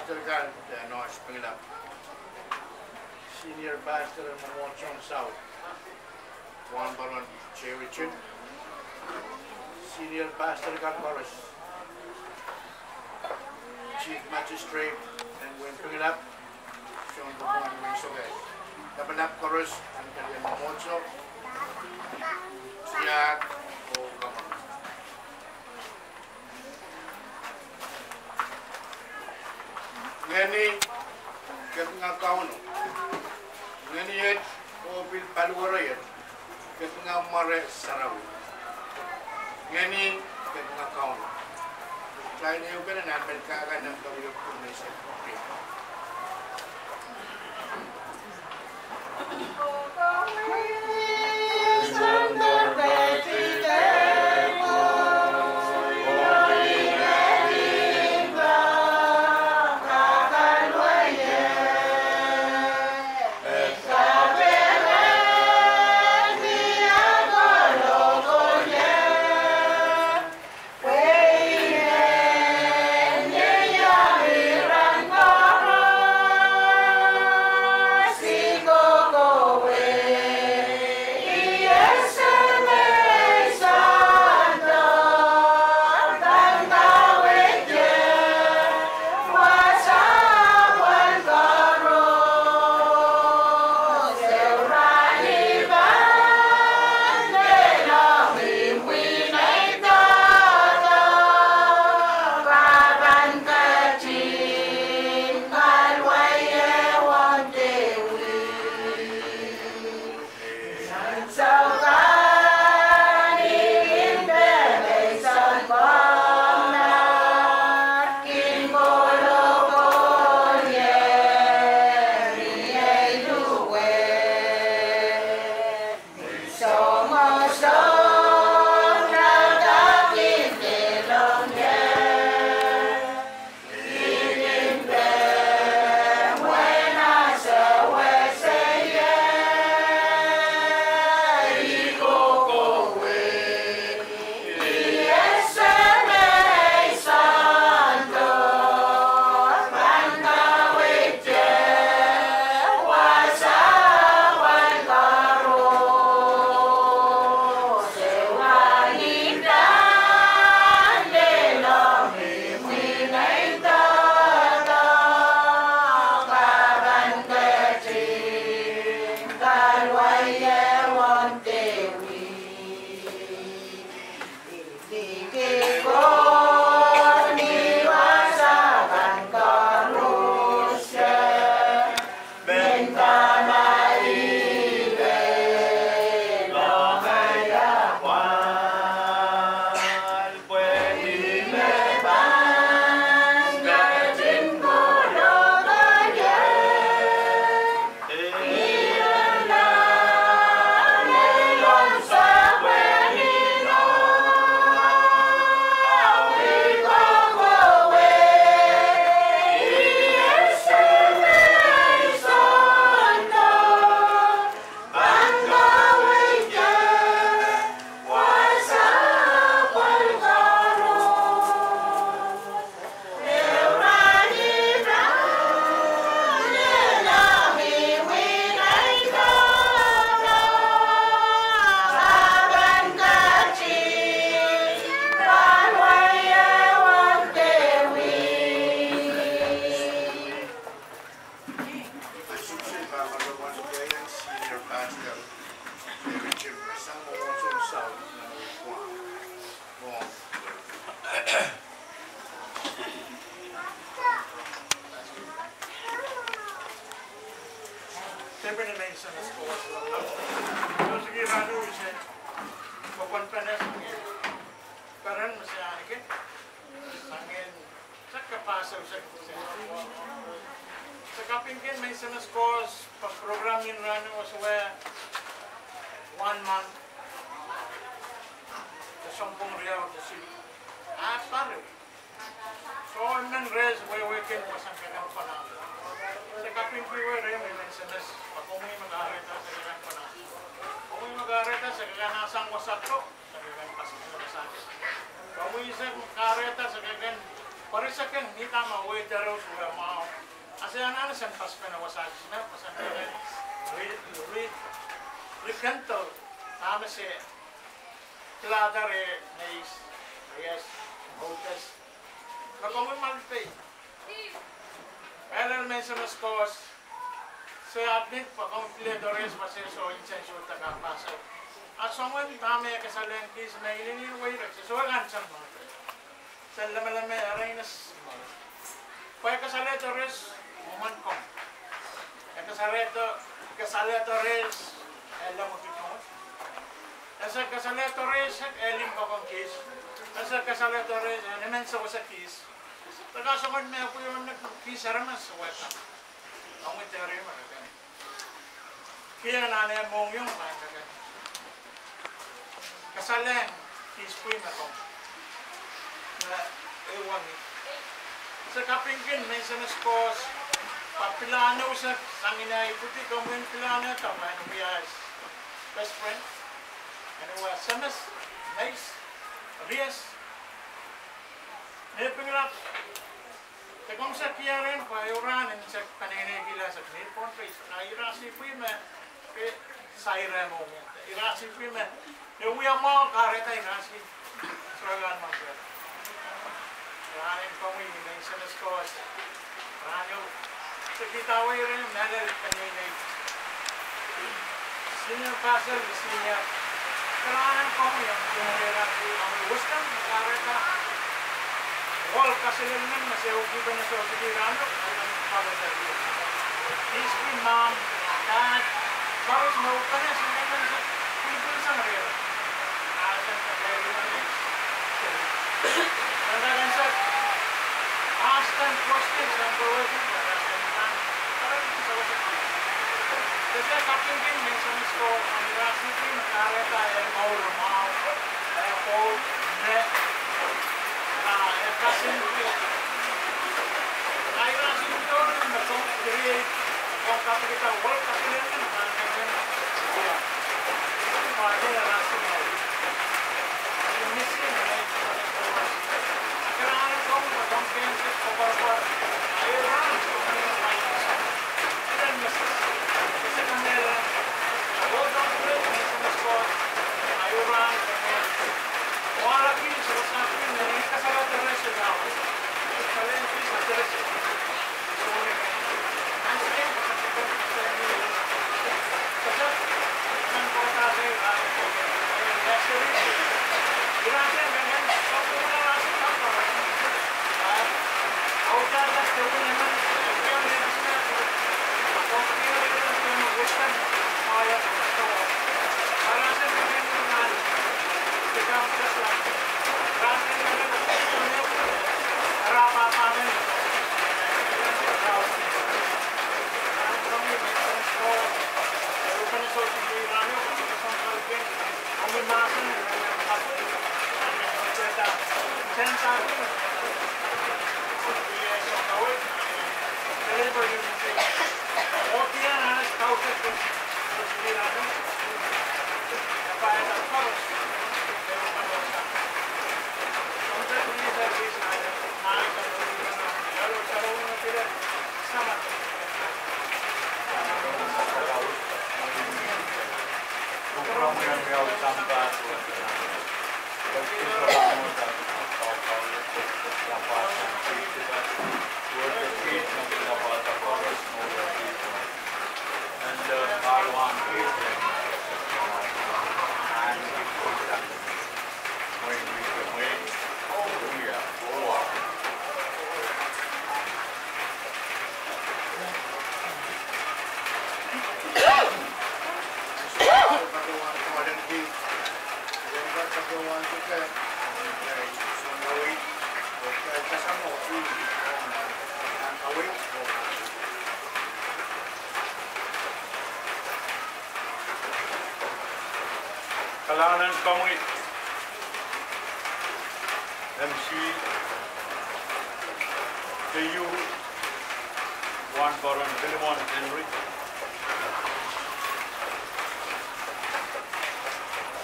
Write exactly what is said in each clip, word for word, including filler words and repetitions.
Pastor kan, eh, Noah Spinglap. Senior Pastor en Mwomwohdiso South, Wahnpoaron J. Richard. Senior Pastor kan koaros. Chief Magistrate en wehin Pingelap, John Ramon Wensokei. Lapalap koaros en Mwomwohdiso, tiahk oh kamwahu. Ngeni Kapinga Kauno. Ngeni et oh pil paliwere et, Kapinga Mware Sarawi. Ngeni Kapinga Kauno. Kitail ehupene nan pali kak nan kawiliwili. Se kapingki mehn semes koaros, pwe program en rahn wet se wia one month, de sounpwong riau de siluh. Ah, pahn soh, I men reh wehwehki wasahn kak en pahn. Se kapingki wehwehki mehn semes, pwe komwi me kahrehda se kak en pahn. Komwi me kahrehda se kak en sang wasa ko. Komwi me kahrehda se kak en Pwe ri sekin ni dahme wehi doaros wia mwahu. A se anahne sen pasapene wasa kis me, pasapene ri, ri, ri kendo dahme se pilada reh mehis, riehs, oudehs, me komwi Malpei. Mehlel mehn SMS koaros, se admit pwe komwi pil doaros pwe se soh nsensuwed de kapahso. A soangen dahme e kasalehiong kis me inenen wehi reh, se soh kan sang Malpei. Se lemeleme erein e soh. Pwe e kasalehdo rehs mwomwen komwi. E kasalehdo, kasalehdo rehs e lemmwiki komwi. E se kasalehdo rehs e limpoakohng kis. E se kasalehdo rehs e nimensewese kis. Pwe ka soangen me pwihn me kis aramas wehkan. Komwi dehr me reken. Kihong nan eh mohngiong pahn reken. Kasalehng kis pwihn me komwi. Me e wani. Se kapingkin mehn SMS koaros, pwe pilahn ehu se sang ni ahi pwuti komwi en pilahn ehu dahme en wia best friend. En wia SMS, mehis, riehs. Me pingilap, se komw se kihieng pwe ehu rahn en se peneinei kihla se ni pohn peis. A irail sipwi me, ke sair mohngiong. Irail sipwi me, e wia mwahu kahrehda irail sipwi. Soh kan mwahu. Rahn en komwi mehn SMS koaros. Rahn ehu. Se kihda wei rehn mehlel peneinei. Senior pastor, senior. Rahn en komwi, komwi wisdom, kahrehda. Ohl kaselel men me se uhkihpene sohte kihda rahno, alam pahn se. Kis pwihn, mom, dad, koaros me uhkene se men se, pwihn pwihn sang rehra. Ask them questions. Ask them questions and go with them. This is something in mehn SMS koaros, and you ask me to carry that and go to mom, and go, ne, ah, and cousin. I ask you to go to the phone, create, or copy the whole cousin, and, and, and, yeah. Kalahngan en komwi, M C, keieu, Wahnporon Pilimon Henry,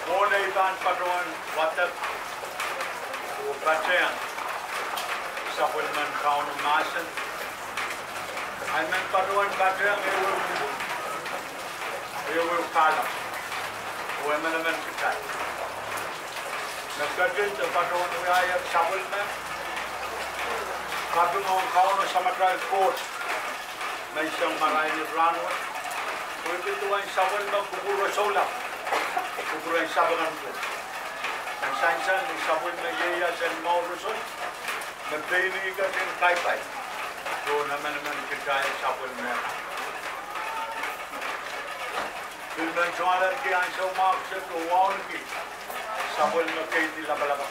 mwohn ei pahn patohwan wadek oh patehng Sapwellimen Kauno mahsen, I men patohwan patehng ehuehu, ehuehu kahlap, oh emenemen kitail me ketin de patohwan wiahier sapwellime kaping ong Kauno Samatail Koht menseng marain en rahnwet, pwehki duwen sapwellime kupwur rosohla, kupwuren sapeng en Koht. Me sansal ni sapwellime ieias en mour roson, me pein ih ketin kaipai pohn emenemen kitail sapwellime. Pil men tungoalenki ansou mwahu kiset oh wauneki sapwellime Keidi Lapalap,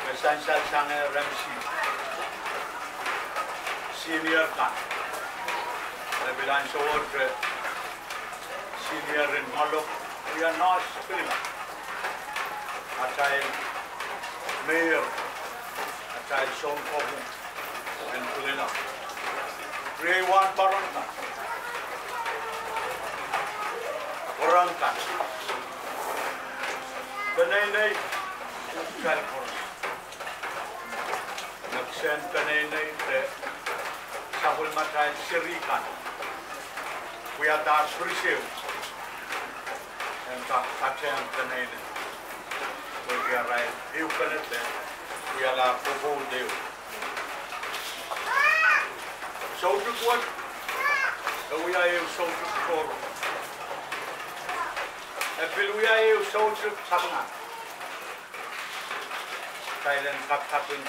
me sansal sang M C, senior kan, me pil ansowohte senior en Mwoalok, wia nohs pilingek, atail mayor, atail sounkopwung en pilingek, riei wahnpoaron kan, pwurehng kan, peneinei, kitail koaros me kisehn peneinei de sapwellimatail seri kan, wiadahr pwuriseu en kak patehng peneinei, pwehki arail ehupene de wialahr pwopwoud ehu. Soutuk wet, e wia ehu soutuk tohrohr. E pil wia ehu soutuk sapwungala, kitail en kapkaping.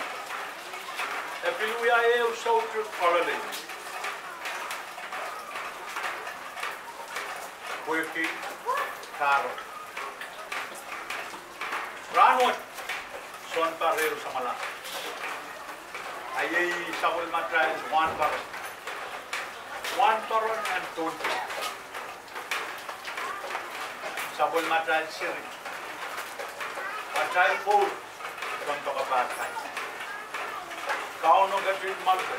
E pil wia ehu soutuk koaloalei, pwehki kahrepe. Rahnwet, sounpar ehu samwalahro, a iei sapwellimatail wahnpoaron, wahnpoaron en Pohnpei, sapwellimatail seri, atail koul, kompoakepahr kan. Kauno ketin mwoalke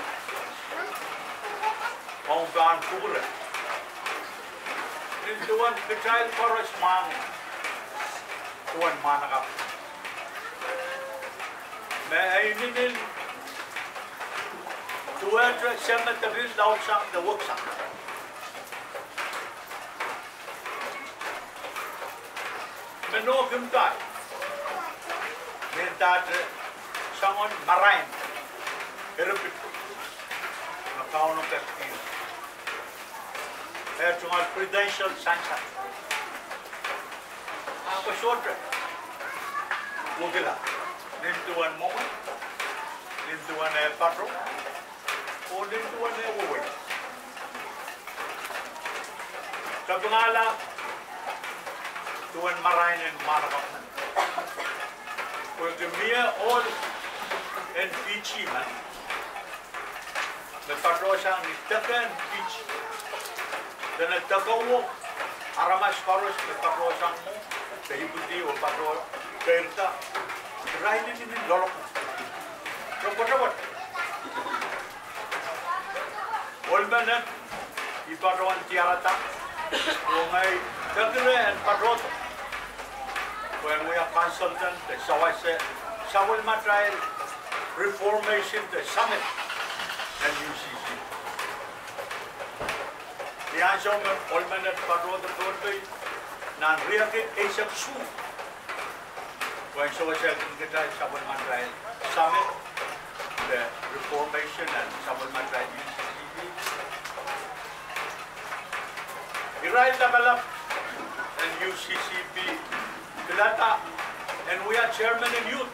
ong pahn kupwure, nin duwen kitail koaros mwahngih duwen mwahnakapw, me e inenen duwehte seme de pil laudsang de weksang, me nohkimdahr, mendahte soangen marain eripit me Kauno ketin eh tungoal presidential sansal, ahpw e sohte wekila nin duwen mwomwen, nin duwen eh pato, oh nin duwen eh wewei. Kapingahla duwen marain en mwahnakapw men, pwehki mie ohl en Fiji men me patohsang ni dekehn Fiji, dene dekewo aramas koaros me patohsang mwo de ipwidi oh patohsang keirda, irail inenen loalokong, re pwetepwet. Ohl menet I patohwan diarada, oh ngehi peki reh en patohdo pwehn wia consultant de sawase sapwellimatail Reformation de Summit en U C C. Ni ansou me ohl menet patohdo Pohnpei nan riekid eisek isuh, pwehn sewesehkin kitail sapwellimatail Summit de Reformation en sapwellimatail U C C P, irail lapalap en U C C P pilada en wia chairman en youth,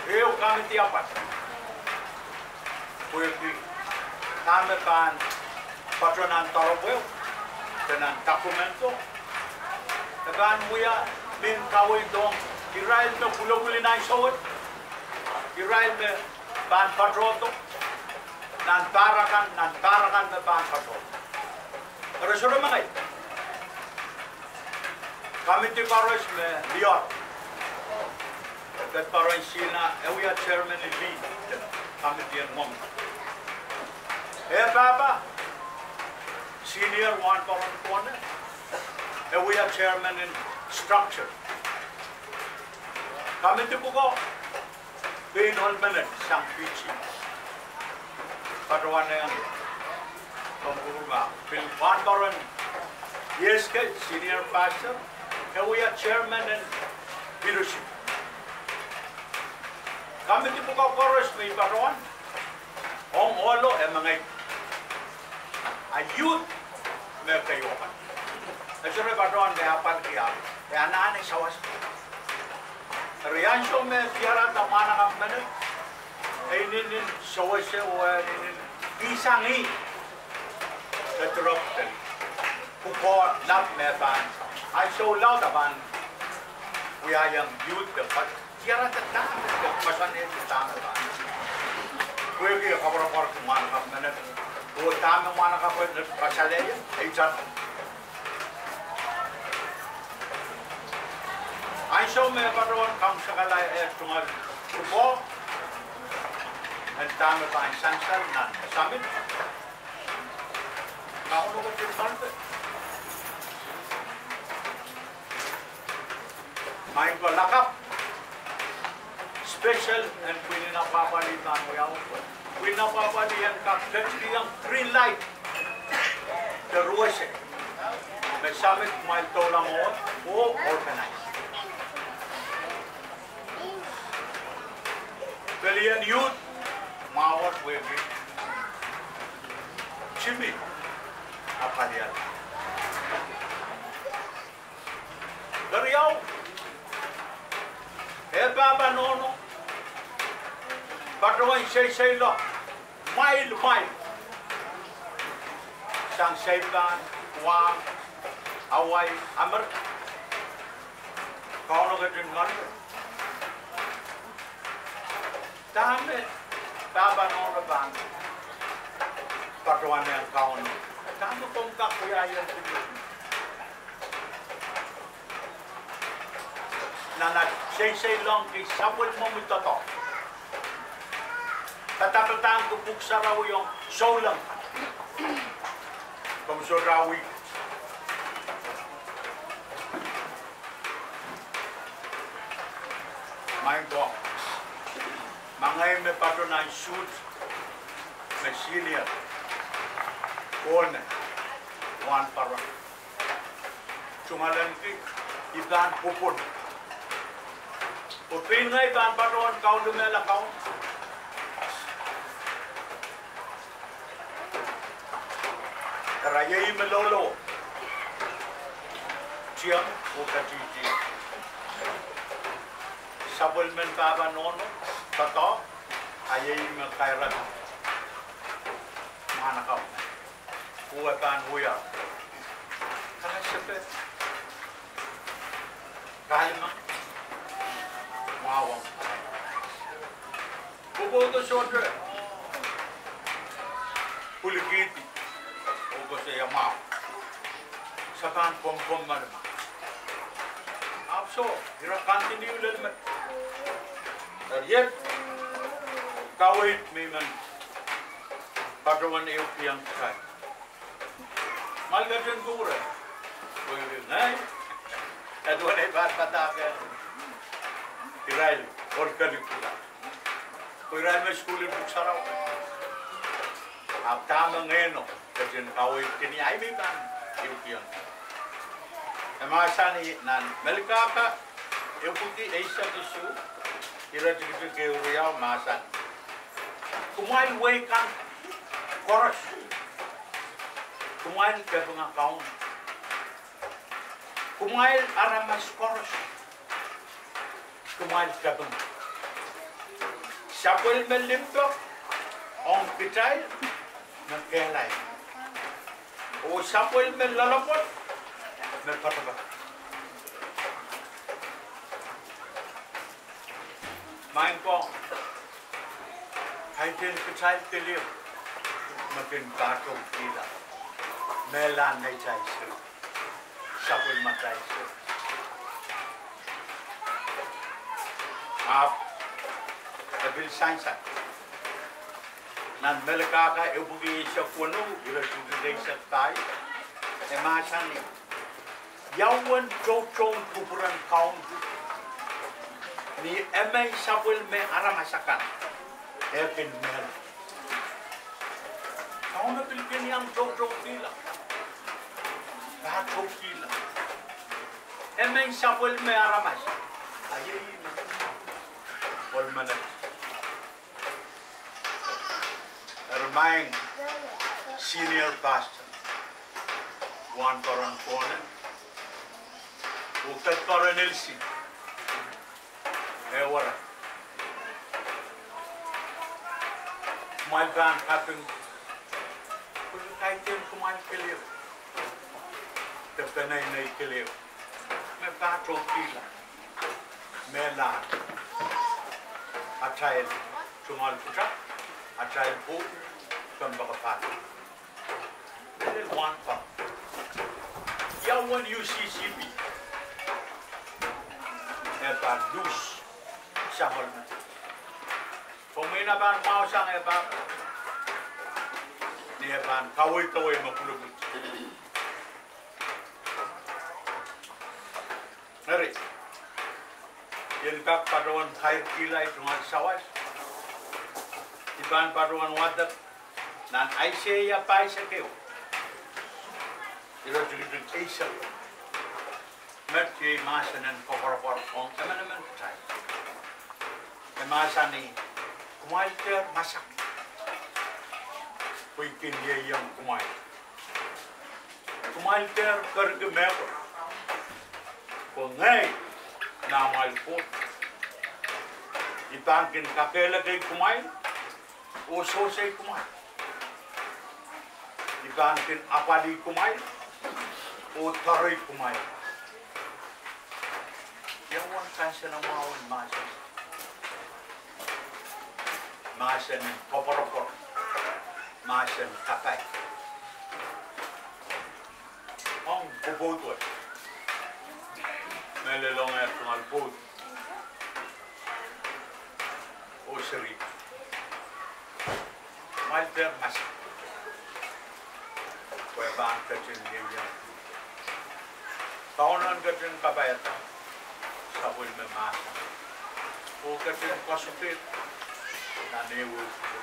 ehu committee apwal, pwehki dahme pahn patoh nan doaropwehu de nan document o, e pahn wia mehn kaweid ong irail me pwulopwul en ansou wet, irail me pahn patohdo nan pahr akan, nan pahr akan me pahn patohdo. Eri sohte mengei committee koaros me lioar, e patohwan sina e wia chairman en lih de committee en mwomwen. Eh pahpa, senior wahnpoaron kone, e wia chairman en structure committee pwuko, Pein ohl menet sang Fiji patohwan ehng, komw kupwurki ma pil wahnpoaron, iei ke senior pastor, ke wia chairman en leadership. Komiti pwukat koaros me I patohwan ong ohlo e mengei a youth me keieu kan. E sohte patohwan me apwalki ahmw, e anahne sawas. Eri ansou me diarada mwahnakapw menet, e inenen sewese oh e inenen kihsang ih, e direpte pwukoa lap me pahn, ansou laud e pahn wiahiong youth de pwukat diarada dahme, de koasoanehdi dahme pahn, pwehki e koapworopworki mwahnakapw menet, oh dahme mwahnakapw menet kasalehiong, e itar. Ansou me patohwan kaimwisekala eh tungoal pwukoa en dahme pahn sansal nan summit, Kauno ketin malpe. Maing ko, lakapw special en Pwihn en Apwahpwalih pahn wiawi. Pwihn en Apwahpwalih en kak ketikihong green light de ruwese me summit kumwail doula mwowe oh organize. Pelien youth mwahu wet wehwehki Jimmy apwaliala. Keriau, eh pahpa nohno patohwan seiseiloak mwail mwail sang Saipan, Guam, Hawaii, Amerika. Kauno ketin malpe. Dahme pahpa nohno pahn patohwan ehng Kauno? Dahme komw kak wiahiong? Nan at seiseilohngki sapwellimomwi doadoahk, padapadahngki Pwuhk Sarawi ong souleng, komw sohte wia. Maing ko, ma ngehi me patohwan suht me senior, kone, wahnpoaron, tungoalenki, I pahn pwopwon, pwe pein ngehi pahn patohwan kaulimela Kauno. Eri iei me loaloalehng tiahk oh katihdi sapwellimen pahpa nohno doadoahk, a iei me kairada mwahnakapw, oh e pahn wia kalasepe, kahlemeng, mwahu ong pwopwoud sohte pwilikihdi oh koasoia mwahu, se pahn komkomw manaman. Ahpw soh, ira continue lel met. Eri iet kaweid me I men patohwan ehukihong kitail. Kumwail ketin kupwure, pwe ngehi, e duwen ei pahn padahk irail ohl kelik pwukat, pwe irail me sukuhlin Pwuhk Sarawi. Ahpw dahme Ngehno ketin kaweidki ni ahi me I pahn ehukihong, e mahsanih nan Melkahka epwiki eisek isuh, ire tikitik ehu riau mahsanih: Kumwail wehi kan koaros, kumwail kapinga Kauno. Kumwail aramas koaros, kumwail kapinga. Sapwellime limpoak ong kitail me kehlail, oh sapwellime loalopwoat me poatopoat. Maing ko, kaidehn kitail keliek me kin pahtoukihla mehlahn neitail seri, sapwellimatail seri. Ahpw e pil sansal nan Melkahka epwiki eisek weneu, ire tikitik eisek pahieu, e mahsanih: Ia uwen toutoun kupwuren Kauno? Ni emen sapwellime aramas akan, e kin mehla. Kauno pil kin iang toutoukihla, pahtoukihla. Emen sapwellime aramas, a iei me, ohl menet. Eri maing senior pastor, wahnpoaron Kone, oh kedpoaron Elsie, e wara. Kumwail pahn kaping, pwehki kaidehn kumwail kelehpw, de peneinei kelehpw, me pahtoukihla, mehlahte atail tungoal pwutak, atail pwoud, kompoakepahtou. Mehlel wahnpoaron. Ia uwen U C C P e pahn luhs sang ohl menet? Komwi na pahn mwahu sang e pahpa, ni e pahn kaweidawei me pwulopwul. Eri, I en kak patohwan kairkihla tungoal sawas. I pahn patohwan wadek nan Aiseia pahisek ehu, iretikitik eisek. Met iei mahsen en koapworopwor ong emenemen kitail. E mahsanih, kumwail dehr masak, pwe I kin ieiang kumwail. Kumwail dehr kerki mehkot, pwe ngehi me amwail Koht. I pahn kin kakehlakei kumwail oh sewesei kumwail. I pahn kin apwalih kumwail oh doarei kumwail. Ia uwen kansenamwahu en mahsen, mahsen en koapworopwor, mahsen kapai ong pwopwoud wet, mehlel ong tungoal pwoud oh seri. Kumwail dehr masak, pwe e pahn ketin ieiang. Kauno en ketin kapaiada sapwellime mahsen oh ketin koasoakoasoia nan ehu ehu.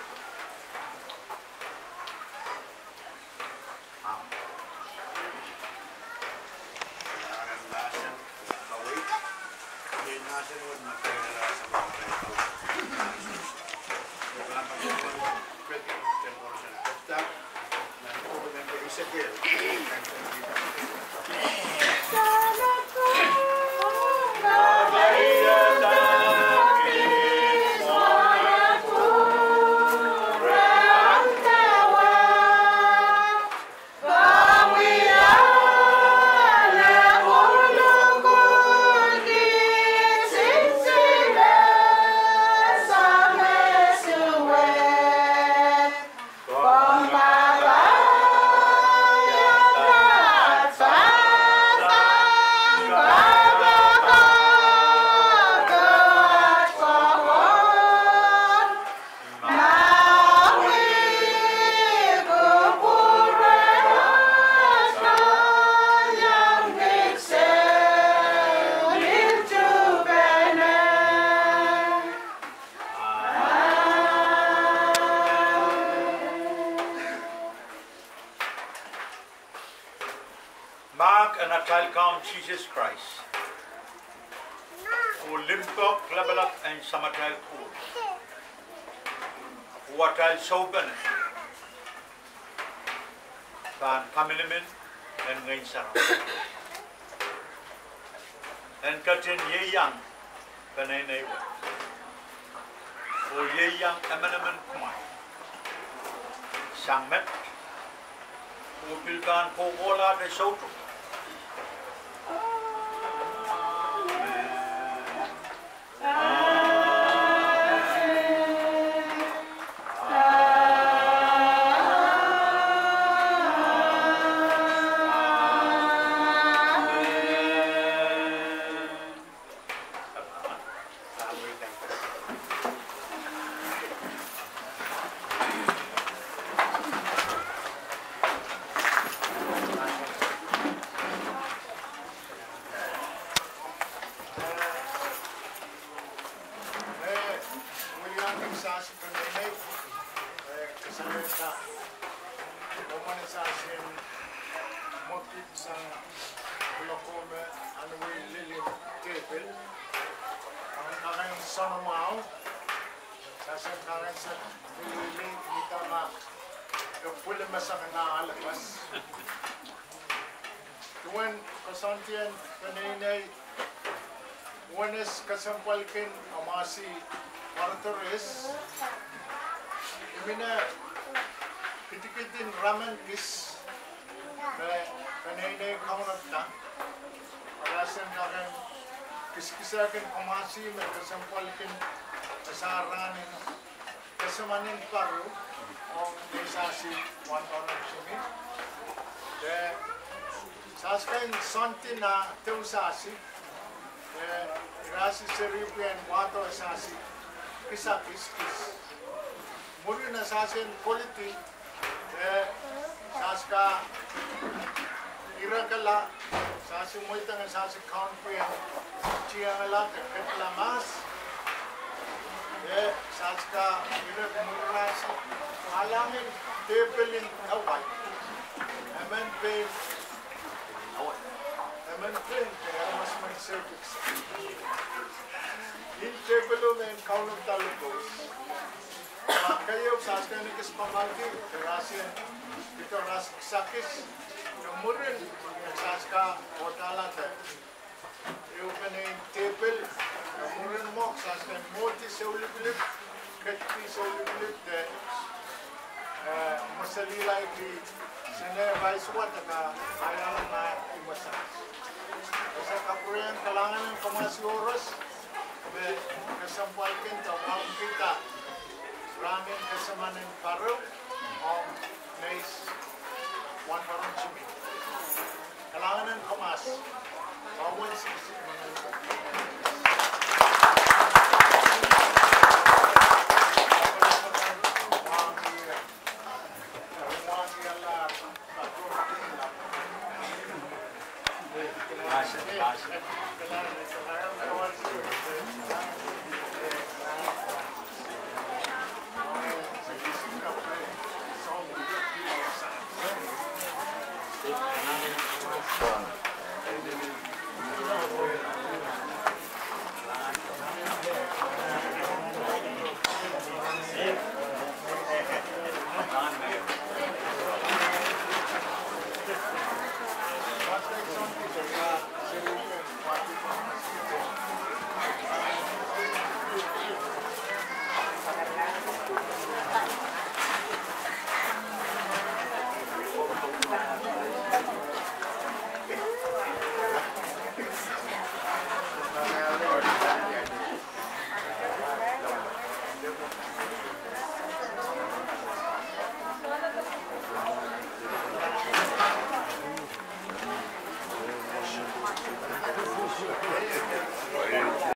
Mahk en atail Kaun Sises Krais, oh limpoak lapalap en Samatail Koht, oh atail soupene pahn kaminimin en Ngehn Sarawi, en ketin ieiang peneinei wet, oh ieiang emenemen kumwail sang met, oh pil pahn kohkohlahte soutuk. Mwekid sang lokaia me anuwei lilin tepil. Ahn kakain soanamwahu, sasehn kakain sat lilili, nidahn ma e pwil me sang na alpas. Duwen koasoandi en peneinei, uwen ahs kesempwalkin amwasi Martires, I men kidikidin ramen kis me peneinei kaunopada. Arasen ramen kiskisehkin amwasi me kesempwalkin esa rahnen kesemanen paru ong nei sasi Wahnpoaron Simi. De sasi kan soandi nah deusasi. De irasi seri pwehn wahdo sasi kisakis kis. Mwurin sasi en kolidi, de sasi kak irekala, sasi mweidehng sasi kaun pwehn tiengala de ketla mahs. De sasi kak irek mwurin sasi alangin tepil en awai. Emen pein, emen pein de aramas men sehse kis. Nin tepil o men kaunopada lukous. Ma keieu sasi kan ekis pahn malki, de rasien, pidada kisakis, de mwurin sasi kak ohdahla de ehu peneinei tepil, de mwurin mwo sasi kan mwohdi soulipilip, ketidi soulipilip de, eh, mweselihla ih ki sene raiswa de ka ayala ma imwesa. Ese kapwuren kalahngan en kamwahsi Oros, me kesempwalkin de wauneki rahnen kesemanen paru ong nei sasi Wahnpoaron Simi. Kalahngan en kamwahsi.